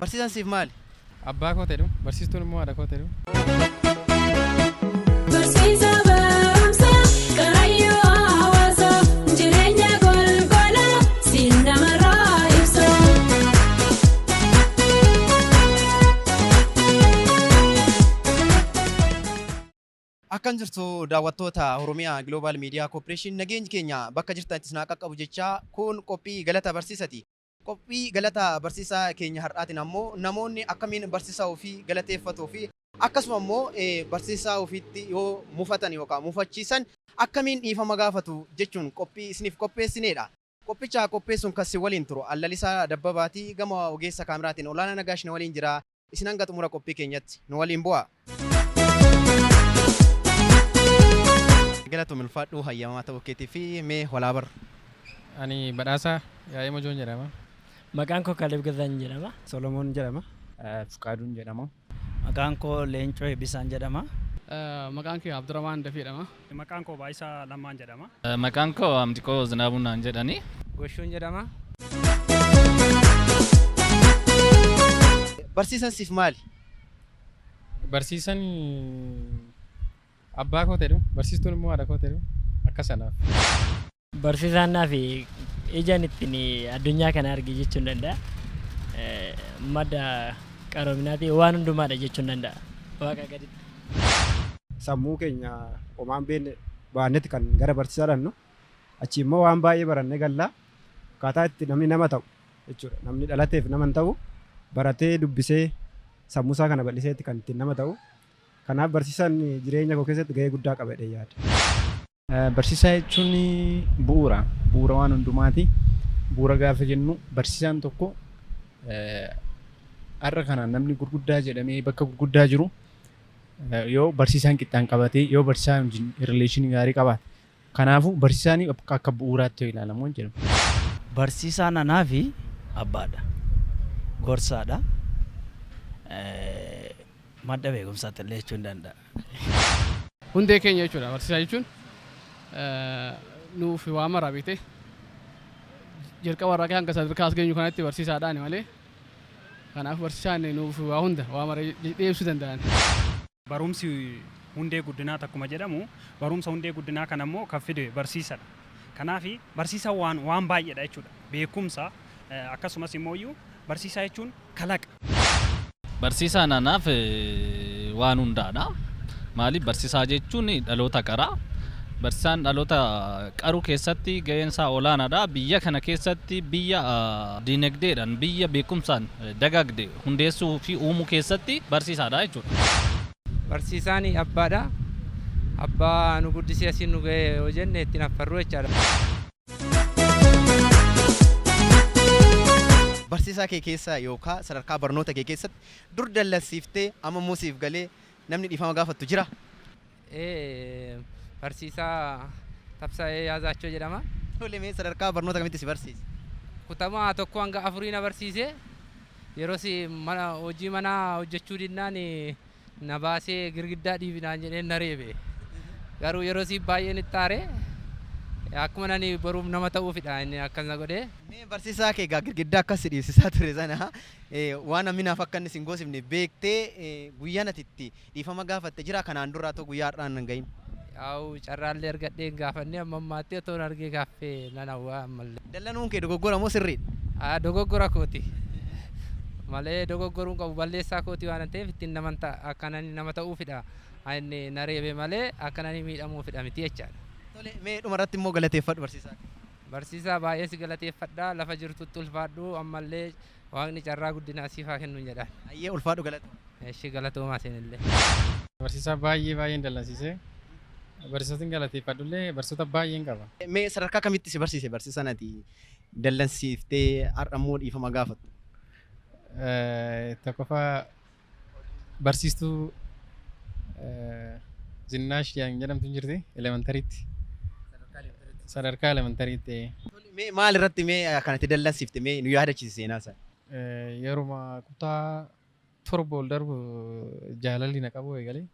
Barsiisaan siif maali? Abbaa koo ta'edhu. Barsiistuun immoo haadha koo ta'edhu. Barsiisa barumsa qarayyoo hawaasa jireenya golgola siin namarraa ibsa. Akkam jirtu daawwattoota Oromiyaa Global Media Corporation, nageenyi keenya bakka jirtanitti isin haa qaqqabu jechaa, kun qophii galata barsiisati. Qophii galata barsiisaa keenya har'aatiin ammoo namoonni akkamiin barsiisaa ofii galateeffatuu fi akkasuma immoo barsiisaa ofiitti yoo mufatan yookaan mufachiisan akkamiin dhiifama gaafatu jechuun qophii isiniif qopheessineedha. Qophicha qopheessuun kan si waliin turu Allalisaa Dabbabaatii, gama ogeessa kaameraatiin Olaanaa Nagaash na waliin jira. Isin hanga xumura qophii keenyatti nu waliin bu'aa. Galatoomi, ulfaadhu hayyamamaa ta'uu keetii fi mee walaa barru. Ani Badhaasaa Yaa'ee Mojoon jedhama. Maqaan koo Kalib Gazaan jedhama. Solomoon jedhama. Fuqaaduun jedhama. Maqaan koo Leencoo Eebbisaan jedhama. Maqaan kee Abdurrahmaan Dafii jedhama. Maqaan koo Baayisaa Lammaan jedhama. Maqaan koo Amdiqoo Zinaabuu naan jedhani. Goshuun jedhama. Barsiisaan siif maali? Barsiisaan abbaa koo ta'edhu. Barsiistuun immoo haadha koo ta'edhu. Akka sanaaf. Barsiisaan naaf ijaan ittiin addunyaa kana arge jechuun danda'a. Madda qaroominaati, waan hundumaadha jechuun danda'a. Waaqa gaditti. Sammuu keenya homaan beekne baannetti kan gara barsiisaa dhannu, achi immoo waan baay'ee barannee gallaa, akkaataa itti namni nama ta'u jechuudha. Namni dhalateef nama hin ta'u, baratee dubbisee sammuu isaa kana bal'iseetti kan ittiin nama ta'u. Kanaaf barsiisaan jireenya koo keessatti gahee guddaa qaba jedhee yaada. Barsiisaa jechuun bu'uura. Bu'uura waan hundumaati. Bu'uura gaafa jennu, barsiisaan tokko har'a kana namni gurguddaa jedhamee bakka gurguddaa jiru yoo barsiisaan qixxaan qabatee, yoo barsiisaa wajjin relation gaarii qabaate. Kanaafuu barsiisaan akka bu'uuraatti yoo ilaalamu jedhamu. Barsiisaan anaa fi abbaadha. Gorsaadha. Madda beekumsaatti illee jechuun danda'a. Hundee keenya jechuudha. Barsiisaa jechuun nuuf waa mara beekte. Jalqaba irraa hanga sadarkaa as geenyu kanatti barsiisaadhaan malee. Kanaaf barsiisaan nuuf waa hunda, waa mara dhiyeessuu danda'an. Barumsi hundee guddinaa akkuma jedhamu, barumsa hundee guddinaa kana immoo kan fide barsiisadha. Kanaaf barsiisaan waan baay'eedha jechuudha. Beekumsa, akkasumas immoo iyyuu barsiisaa jechuun kalaqa. Barsiisaan anaaf waan hundaadha. Maaliif, barsiisaa jechuun dhaloota qaraa. Barsiisaan dhaloota qaruu keessatti gaheen isaa olaanaadha. Biyya kana keessatti biyya dinagdeedhaan, biyya beekumsaan dagaagde hundeessuu fi uumuu keessatti barsiisaadha jechuudha. Barsiisaan abbaadha. Abbaa nu guddisee asiin nu ga'e yoo jenne ittiin affarru jechaadha. Barsiisaa kee keessa yookaan sadarkaa barnoota kee keessatti dur dallansiiftee amma immoo siif galee namni dhiifama gaafattu jira? Barsiisaa Tabsaa'ee Yaazaachoo jedhama. Tole, mee sadarkaa barnoota kamitti si barsiise? Kutamaa tokko hanga afurii na barsiise. Yeroo si mana hojii manaa hojjechuu dinnaan na baasee girgiddaa dhiibinaan jedhee na reebe. Garuu yeroo si baay'een itti aare, akkuma nani boruuf nama ta'uufidha inni akkas na godhee. Mee barsiisaa kee egaa girgiddaa akkas si dhiibsisaa ture sana waan haminaaf akka inni si hin goosifne beektee guyyaan ati itti dhiifama gaafatte jira kanaan dura otoo guyyaa har'aan hin gahin? Yaa'u, carraallee argadhee hin gaafanne amma ammaatti. Otoo hin argee gaaffee nan hawwa ammallee. Dallanuun kee dogoggora moo sirriidha? Dogoggora kooti. Malee dogoggoruun qabu, balleessaa kooti waan ta'eef ittiin nama akka nama ta'uufidha. Inni na reebe malee akka nani miidhamuufidha miti jechaadha. Tole, mee dhumarratti immoo galateeffadhu barsiisaa kee. Barsiisaa, baay'ee si galateeffadha. Lafa jirtutti ulfaadhu, ammallee Waaqni carraa guddinaa siif haa kennu jedhaan. Ayyee, ulfaadhu, galatooma. Eshi, galatoomaa isinillee. Barsiisaa baay'ee baay'een dallansiisee barsiisotiin galateeffadhullee barsiisota baay'een qaba. Mee sadarkaa kamitti si barsiise barsiisaan ati dallansiiftee har'a immoo dhiifama gaafattu? Tokkoffaa barsiistuu Zinnaash jedhamtu hin jirti elementaryitti. Sadarkaa elementaryitti. Mee maal irratti mee kanatti dallansiifte, mee nu yaadachiisi seenaa isaa? Yeruma kutaa 7 ol darbu jaalalli na qabu eegalee.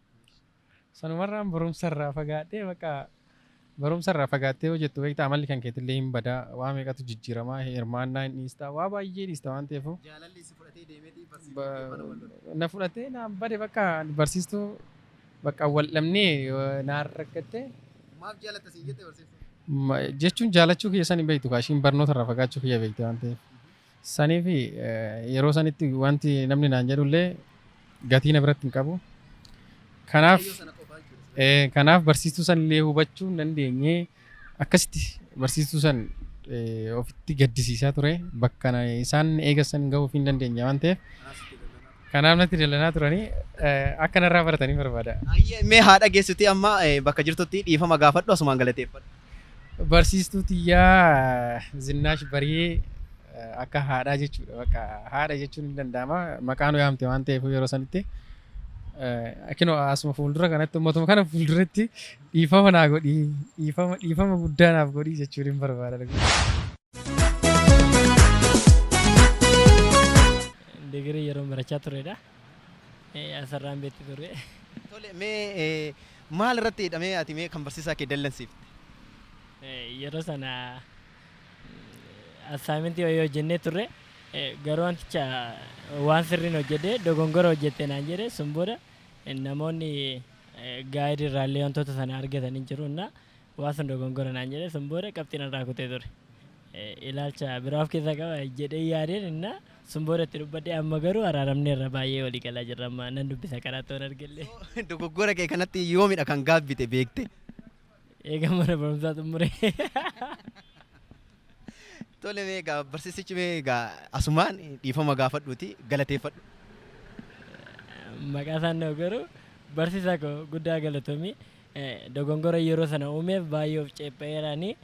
Sanumarraan barumsa irraa fagaadhee bakka Barumsa irraa fagaattee hojjettu beektaa amalli kan keetillee hin badaa waa meeqatu jijjiiramaa hirmaannaa hin dhiistaa waa baay'ee dhiista waan ta'eef. Jaalalli si fudhatee deemeetii barsiiftuu Na fudhatee naan bade bakka barsiistuu bakka wal dhabnee naan rakkattee. Maaf jaalatta siin jette barsiiftuu? Jechuun jaalachuu kiyya san hin beektu kaa ishiin barnoota irraa fagaachuu kiyya beekte waan ta'eef. Saniif yeroo sanitti wanti namni naan jedhullee gatii na biratti hin qabu. Kanaaf kanaaf barsiistuu san illee hubachuu hin dandeenye akkasitti barsiistuu san ofitti gaddisiisaa ture bakka isaan eegassan gahuuf hin dandeenye waan ta'eef. Kanaaf natti dallanaa turanii akka narraa baratanii barbaada. Mee haadha geessuti amma bakka jirtutti dhiifama gaafadhu asumaan galateeffadhu. Barsiistuu tiyyaa Zinnaash Bariyee akka haadhaa jechuudha. Bakka haadha jechuun hin danda'ama. Maqaan yaamte waan ta'eef yeroo sanitti. Akinoo asuma fuuldura kanatti uummatuma kana fuulduratti dhiifama naa godhii dhiifama dhiifama guddaa naaf godhii jechuun hin barbaada. Digirii yeroo barachaa turedha. Asirraan beekti ture. Tole mee maal irratti hidhamee ati mee kan barsiisaa kee dallansiifte? Yeroo sana assignmentii wayii hojjennee turre garuu wanticha waan sirriin hojjedhee dogongora hojjette naan jedhe. Sun booda namoonni guide irraallee wantoota sana argatanii jiru na waan sun dogongora naan jedhe. Sun booda qabxiin irraa kutee ture. Ilaalcha biraa of keessaa qaba jedhee yaadeen inna sun booda itti dubbadhee amma garuu araaramneerra baay'ee walii galaa jirra amma nan dubbisa karaa toon argellee. Dogoggora kee kanatti yoomidha kan gaabbite beekte? Eega mana barumsaa xumuree. Tole mee egaa barsiisichi mee egaa asumaan dhiifama gaafadhuuti galateeffadhu. Maqaa isaan na'u garuu barsiisaa koo guddaa galatoomii dogongora yeroo sana uumeef baay'ee of ceepha'eeraanii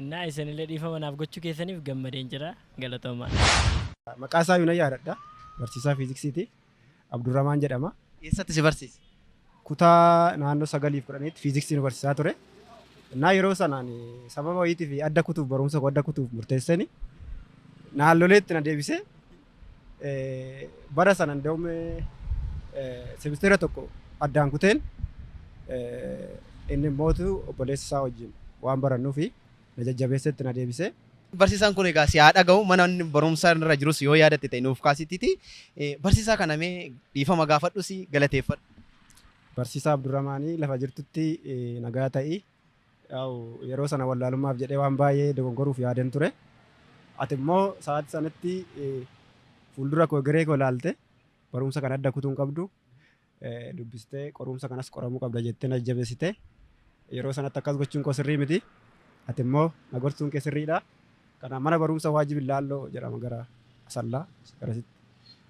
innaa isinillee dhiifama naaf gochuu keessaniif gammadeen jira galatoomaa. Maqaa isaa yuuna yaadadha. Barsiisaa fiiziksiiti. Abdurrahmaan jedhama. Eessatti si barsiise? Kutaa naannoo 9 fi 10tti fiiziksii nu barsiisaa ture. Innaa yeroo sanaan sababa wayiitiif adda kutuuf barumsa koo adda kutuuf murteessani naannoleetti na deebisee bara sana እንደውም seemisteera tokko addaan kuteen inni mootu obboleessa isaa wajjin waan barannuufi na jajjabeessetti na deebisee. Barsiisaan kun egaa si haa dhaga'u mana inni barumsa irra jirus yoo yaadatte ta'e nuuf kaasitiiti. Barsiisaa kana mee dhiifama gaafadhus galateeffadhu. Barsiisaa Abdurrahmaanii lafa jirtutti nagaa ta'ii yeroo sana wallaalummaaf jedhee waan baay'ee dogongoruuf yaadan ture. Ati immoo sa'aatii sanatti fuuldura koo garee koo ilaalte barumsa kana adda kutuu hin qabdu dubbistee qorumsa kanas qoramuu qabda jettee na jajjabeessite. Yeroo sanatti akkas gochuun koo sirrii miti. Ati immoo na gorsuun kee sirriidha. Kanaaf mana barumsa Waajibi Laalloo jedhama gara Asallaa garasitti.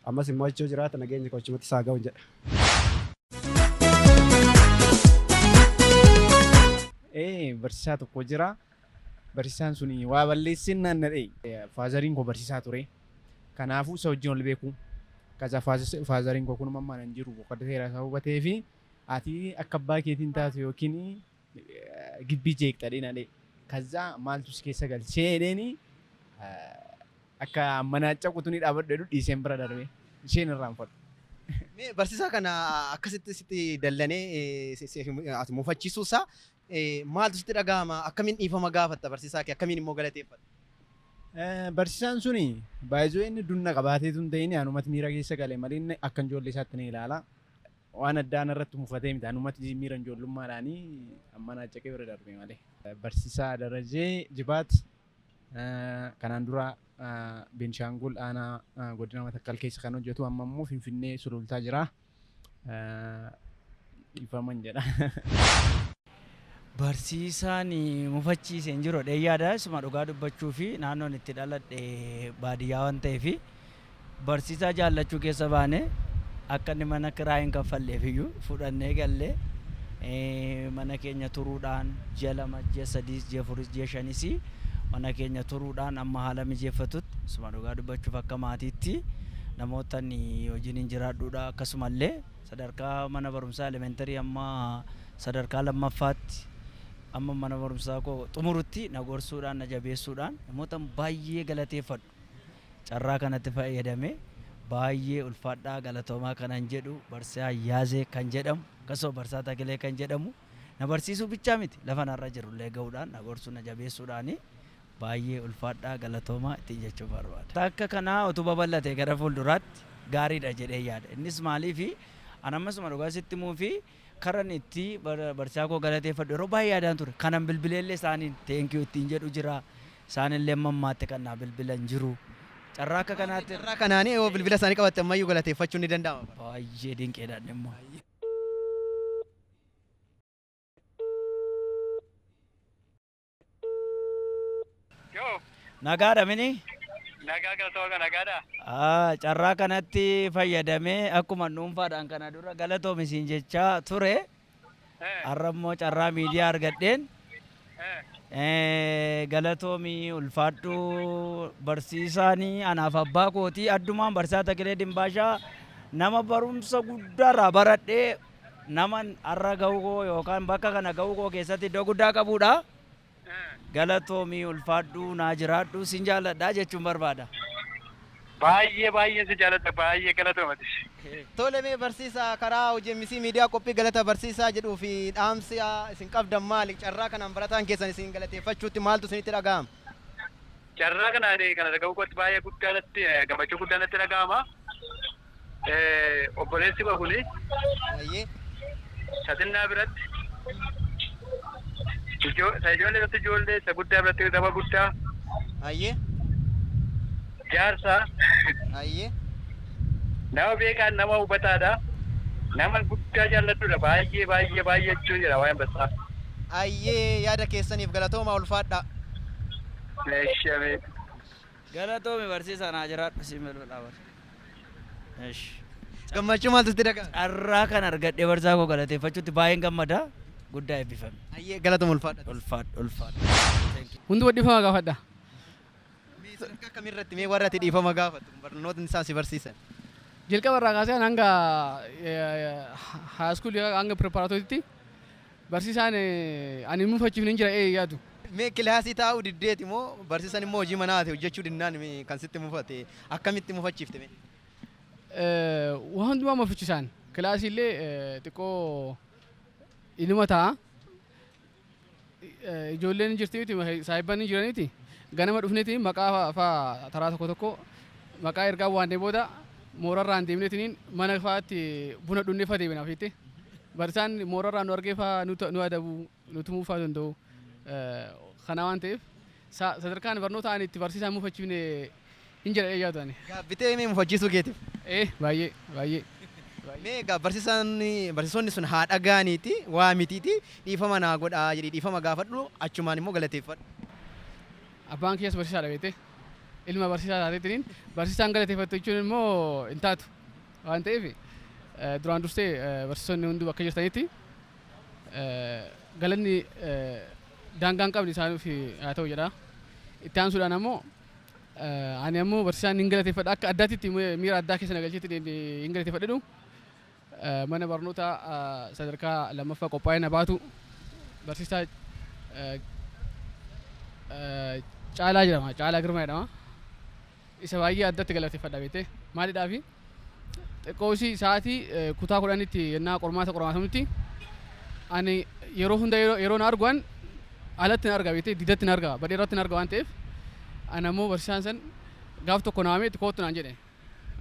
Ammas immoo achoo jiraata nageenya koo achumatti isaa ga'u jedha. Barsiisaa tokko jira. Barsiisaan sun waa balleessin naan na dha'e. Fatheriin koo barsiisaa ture. Kanaafuu isa wajjin ol beeku. Kaza fatheriin koo kun mammaan hin jiru boqoteera isaa hubatee fi ati akka abbaa keetiin taatu yookiin gibbii jeeqxa na dha'e. Kaza maaltu si keessa galchee jedheeni akka manaa caqutu ni dhaabadhu jedhu dhiiseen bira darbe. Isheen irraanfadhu. Mee barsiisaa kana akkasitti sitti dallanee ati mufachiisuu isaa maaltu sitti dhaga'ama? Akkamiin dhiifama gaafatta barsiisaa kee? Akkamiin immoo galateeffatta? Barsiisaan suni baay'ee inni dunna qabaateetu hin ta'in anumatti miira keessa gale malee inni akka ijoollee isaatti ni ilaala. Waan addaan irratti mufatee miti anumatti miira ijoollummaadhaanii amma naa caqee bira darbe malee. Barsiisaa Darajee Jibaat kanaan dura Beenishaangul aanaa godina Matakkal keessa kan hojjetu amma immoo Finfinnee Sulultaa jira. Dhiifaman jedha. Barsiisaan mufachiise hin jiru dheeyyaadha. Isuma dhugaa dubbachuu fi naannoon itti dhaladhe baadiyyaa waan ta'eef barsiisaa jaallachuu keessa baane akka inni mana kiraa hin kaffalleef iyyuu fudhannee gallee mana keenya turuudhaan ji'a 2, ji'a 3s, ji'a 4s, ji'a 5s mana keenya turuudhaan amma haala mijeeffatutti isuma dhugaa dubbachuuf akka maatiitti namoota wajjin hin jiraadhuudha. Akkasumallee sadarkaa mana barumsaa elementary amma sadarkaa lammaffaatti amma mana barumsaa koo xumurutti na gorsuudhaan na jabeessuudhaan namoota baay'ee galateeffadhu. Carraa kanatti fayyadame baay'ee ulfaadhaa galatoomaa kanan jedhu barsiisaa Yaazee kan jedhamu akkasuma barsiisaa Takilee kan jedhamu. Na barsiisuu bichaa miti, lafa narra jirullee ga'uudhaan na gorsuu, na jabeessuudhaani baay'ee ulfaadhaa, galatoomaa ittiin jechuun barbaada. Akka kanaa utuu babal'ate gara fuulduraatti gaariidha jedhee yaada. Innis maaliifi, an ammasuma dhugaa sitti himuu fi karan itti barsiisaa koo galateeffadhu yeroo baay'ee yaadaan ture. Kanan bilbileellee isaaniin thank you ittiin jedhu jira. Isaanillee amma ammaatti kan naa bilbilan jiru. Carraa akka kanaatti. Carraa kanaanii yoo bilbila isaanii qabatte ammayyuu galateeffachuun ni danda'ama. Baay'ee dinqeedhaan immoo. Nagaadha mini? Nagaa, galatooma, nagaadha. Ah, carraa kanatti fayyadamee akkuma dhuunfaadhaan kana dura galatoomi siin jechaa ture. Har'a immoo carraa miidiyaa argadheen galatoomi, ulfaadhu. Barsiisaanii anaaf abbaa kootii, addumaan barsiisaa Takilee Dimbaashaa, nama barumsa guddaarraa baradhee, nama har'a ga'uu koo yookaan bakka kana ga'uu koo keessatti iddoo guddaa qabudha. Galatoomii, ulfaadhu, naa jiraadhu, sin jaalladha jechuun barbaada. Baay'ee baay'ee si jaalladha, baay'ee galatoomatis. Tole, mee barsiisaa, karaa hojii miidiyaa qophii galata barsiisaa jedhuu fi dhaamsi isin qabdan maali? Carraa kanaan barataan keessan isin galateeffachuutti maaltu isinitti dhaga'ama? Carraa kanaan kana dhaga'uu kootti baay'ee guddaa natti, gammachuu guddaa natti dhaga'ama. Obboleessi koo kuni Satinnaa biratti isa ijoollee biratti ijoollee, isa guddaa biratti nama guddaa. Jaarsa. Nama beekaa, nama hubataadha. Nama guddaa jaalladhudha. Baay'ee baay'ee baay'ee jechuun jedha waa'een barsiisaa. Ayyee, yaada keessaniif galatooma, ulfaadha. Meeshamee. Galatoomi barsiisaa, naa jiraadhu, siin bilbilaa bara. Eshi. Gammachuu maaltu sitti dhaga'ama? Carraa kan argadhee barsiisaa koo galateeffachuutti baay'een gammada. Guddaa eebbifame. Ayyee, galatoomi, ulfaadha. Ulfaadhu, ulfaadhu. Hunduma dhiifama gaafadha. Mee sadarkaa kamirratti, mee warra ati dhiifama gaafattu barnootni isaan si barsiisan? Jalqaba irraa kaasee hanga high schoolii, hanga preparatoryitti barsiisaan ani mufachiifne hin jira ee yaadu. Mee kilaasii taa'uu diddeeti moo barsiisaan immoo hojii manaati hojjechuu dinnaan kan sitti mufate, akkamitti mufachiifte mee? Waa hundumaa mufachiisaan, kilaasii illee xiqqoo inuma ta'a. Ijoolleen hin jirti miti, saahibban hin jiraniiti. Ganama dhufneeti maqaa faa taraa tokko tokko maqaa ergaa waannee booda moorarraan deemneetiniin mana fa'aatti buna dhunnee fa deebina ofiitti. Barsiisaan moorarraan nu argee faa nu adabu, nu tumuu faa danda'u. Kana waan ta'eef sadarkaan barnoota ani itti barsiisaan mufachiifne hin jedha yaadu ani. Gaabbitee mee mufachiisuu keetiif? Ee, baay'ee baay'ee. Mee egaa barsiisaan, barsiisonni sun haa dhagaaniiti waa mitiiti, dhiifama naa godhaa jedhii dhiifama gaafadhu, achumaan immoo galateeffadhu. Abbaan kiyyaas barsiisaadha beekte. Ilma barsiisaa taateetiin barsiisaan galateeffattu jechuun immoo hin taatu. Waan ta'eef duraan dursee barsiisonni hunduu bakka jirtanitti galanni daangaa hin qabne isaaniif haa ta'u jedha. Itti aansuudhaan ammoo ani ammoo barsiisaan hin galateeffadha, akka addaatitti miira addaa keessa na galcheetti hin galateeffadhu. Mana barnoota sadarkaa lammaffaa qophaa'ina baatu barsiisaa Caalaa jedhama. Caalaa Girmaa jedhama. Isa baay'ee addatti galateeffadha beekte. Maalidhaafi, xiqqoo isii sa'aatii kutaa 10tti yennaa qormaata qormaatamutti ani yeroo hunda yeroo na argu an alatti na arga beekte, didatti na arga, badheerratti na arga. Waan ta'eef ani ammoo barsiisaan san gaaf tokko na waamee itti koottu naan jedhe.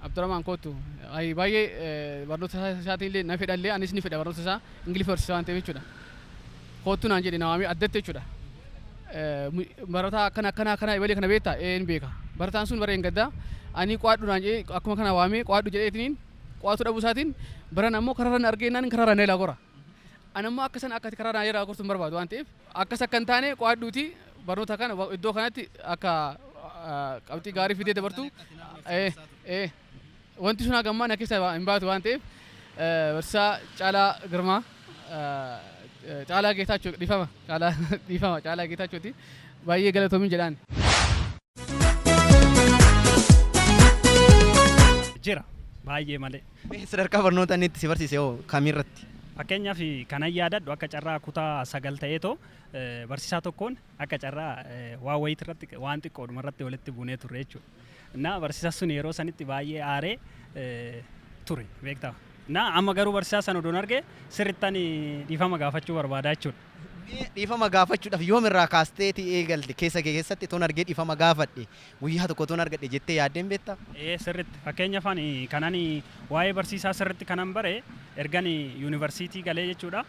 Abdurrahman, koottu. Ayi, baay'ee barnoota isaatiin illee na fedha illee, anis ni fedha barnoota isaa, Ingiliffa barsiisaa waan ta'eef jechuudha. Koottu naan jedhe, na waamee addatti jechuudha. Barataa akkana akkana akkana ebalee kana beektaa? Ee, ni beeka. Barataan sun bara gaddaa ani qo'adhu naan jedhee, akkuma kana waamee qo'adhu jedheetiniin qo'atu dhabuu isaatiin baran ammoo kararra na argee naan kararra na ilaa gora. Ani ammoo akka sana akka ati kararra na ilaa gortu hin barbaadu. Waan ta'eef akkas akka hin taane qo'adhuuti barnoota kana iddoo kanatti akka qabxii gaarii fidee dabartu, wanti sun hagammaa na keessa hin baatu. Waan ta'eef barsiisaa Caalaa Girmaa, Caalaa Geetaachoo, dhiifama, Caalaa, dhiifama, Caalaa Geetaachooti, baay'ee galatoomin jedhaan. Jira, baay'ee malee. Mee sadarkaa barnoota inni itti si barsiise hoo kamirratti? Fakkeenyaaf kanan yaadadhu, akka carraa kutaa 9 ta'eetoo barsiisaa tokkoon akka carraa waa wayiit irratti, waan xiqqoodhuma irratti walitti buunee turre jechuudha. Innaa barsiisaan sun yeroo sanitti baay'ee aaree ture beektaa. Na amma garuu barsiisaa sana odoon arge sirrittan dhiifama gaafachuu barbaada jechuudha. Dhiifama gaafachuudhaaf yoom irraa kaasteeti eegalte keessa kee keessatti toon argee dhiifama gaafadhe guyyaa tokko toon argadhe jettee yaaddeen beektaa? Ee, sirritti. Fakkeenyaaf ani kanan waa'ee barsiisaa sirritti kanan bare ergan yuunivarsiitii galee jechuudha.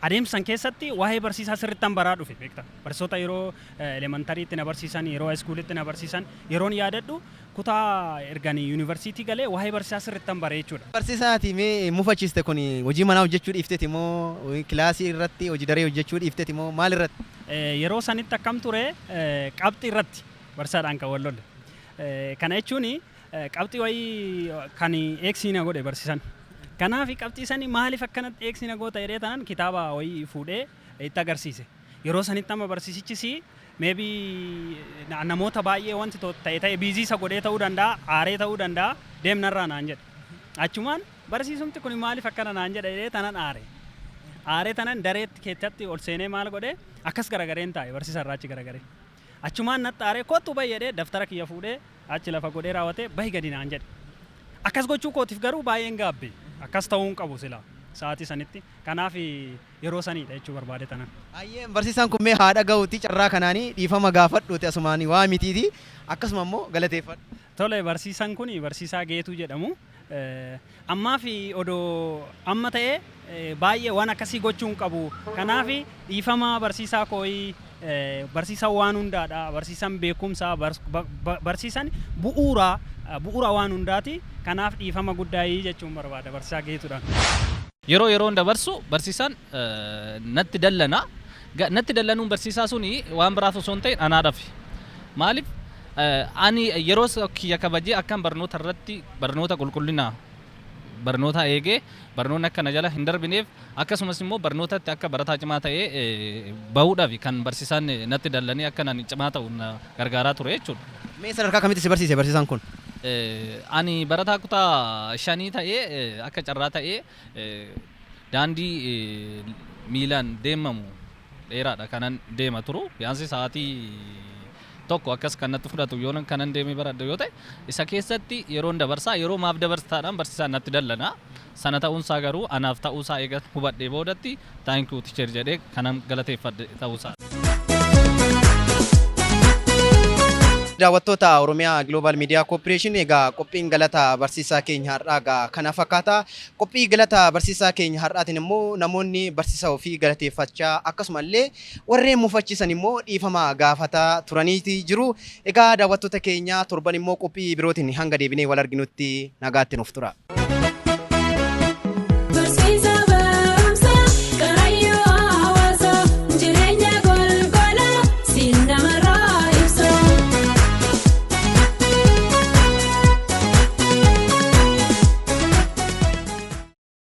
Adeemsan keessatti waa'ee barsiisaa sirrittan baraa dhufe beekta. Barsiisota yeroo elementaryitti na barsiisan, yeroo high schoolitti na barsiisan, yeroon yaadadhu kutaa ergan yuunivarsiitii galee waa'ee barsiisaa sirrittan bare jechuudha. Barsiisaati mee mufachiiste kun hojii manaa hojjechuu dhiifteeti moo kilaasii irratti hojii daree hojjechuu dhiifteeti moo maal irratti? Yeroo sanitti akkam ture, qabxii irratti barsiisaadhaan kan wal lolle. Kana jechuun qabxii wayii kan eegsii na godhe barsiisan. Kanaaf qabxii sanii maaliif akkanatti eegsii na goota jedhee tanan kitaaba wayii fuudhee itti agarsiise. Yeroo sanitti amma barsiisichis maybe namoota baay'ee wanti ta'e ta'e busy isa godhee ta'uu danda'a, aaree ta'uu danda'a, deemnarraa naan jedhe. Achumaan barsiisumti kun maaliif akkana naan jedha jedhee tanan aare. Aaree tanan dareetti keessatti ol seenee maal godhee akkas garagareen taa'e barsiisa irraa achi garagaree. Achumaan natti aaree kottu bahi jedhee daftara kiyya fuudhee achi lafa godhee raawwatee bahi gadi naan jedhe. Akkas gochuu kootiif garuu baay'een gaabbe. Akkas ta'uu hin qabu sila sa'aatii sanitti. Kanaaf yeroo saniidha jechuu barbaade tanan. Baay'ee barsiisaan kun mee haadha gahuutti carraa kanaanii dhiifama gaafadhuuti asumaan waa mitiiti akkasuma immoo galateeffadhu. Tole, barsiisaan kun barsiisaa Geetuu jedhamu. Ammaa fi odoo amma ta'e baay'ee waan akkasii gochuu hin qabu. Kanaaf dhiifama barsiisaa kooyi, barsiisaan waan hundaadha. Barsiisaan beekumsa, barsiisaan bu'uura bu'uura waan hundaati. Kanaaf dhiifama guddaa jechuun barbaada barsiisaa Geetuudhaan. Yeroo yeroon dabarsu barsiisaan natti dallana. Natti dallanuun barsiisaa suni waan biraaf osoo hin ta'in anaadhaaf. Maaliif ani yeroo kiyya kabajee akkan barnoota irratti barnoota qulqullina barnoota eegee barnoonni akka na jala hin darbineef, akkasumas immoo barnootatti akka barataa cimaa ta'ee bahuudhaaf kan barsiisaan natti dallanii akka ani cimaa ta'u na gargaaraa ture jechuudha. Mee sadarkaa kamitti si barsiise barsiisaan kun? Ani barataa kutaa shanii ta'ee akka carraa ta'ee daandii miilaan deemamu dheeraadha kanan deema turu. Yaansi sa'aatii tokko akkas kan natti fudhatu yoo kanan deemee baradhu yoo ta'e, isa keessatti yeroon dabarsaa yeroo maaf dabarsaadhaan barsiisaan natti dallana. Sana ta'uunsaa garuu anaaf ta'uusaa eega hubadhee boodatti thank you, teacher jedhee kanan galateeffadhe ta'uusaa. Daawwattoota Oromiyaa Global Media Corporation, egaa qophiin galata barsiisaa keenya har'aa egaa kana fakkaata. Qophii galata barsiisaa keenya har'aatiin immoo namoonni barsiisaa ofii galateeffachaa akkasumallee warreen mufachiisan immoo dhiifama gaafataa turaniiti jiru. Egaa daawwattoota keenya, torban immoo qophii birootiin hanga deebinee wal arginutti nagaatti nuuf tura.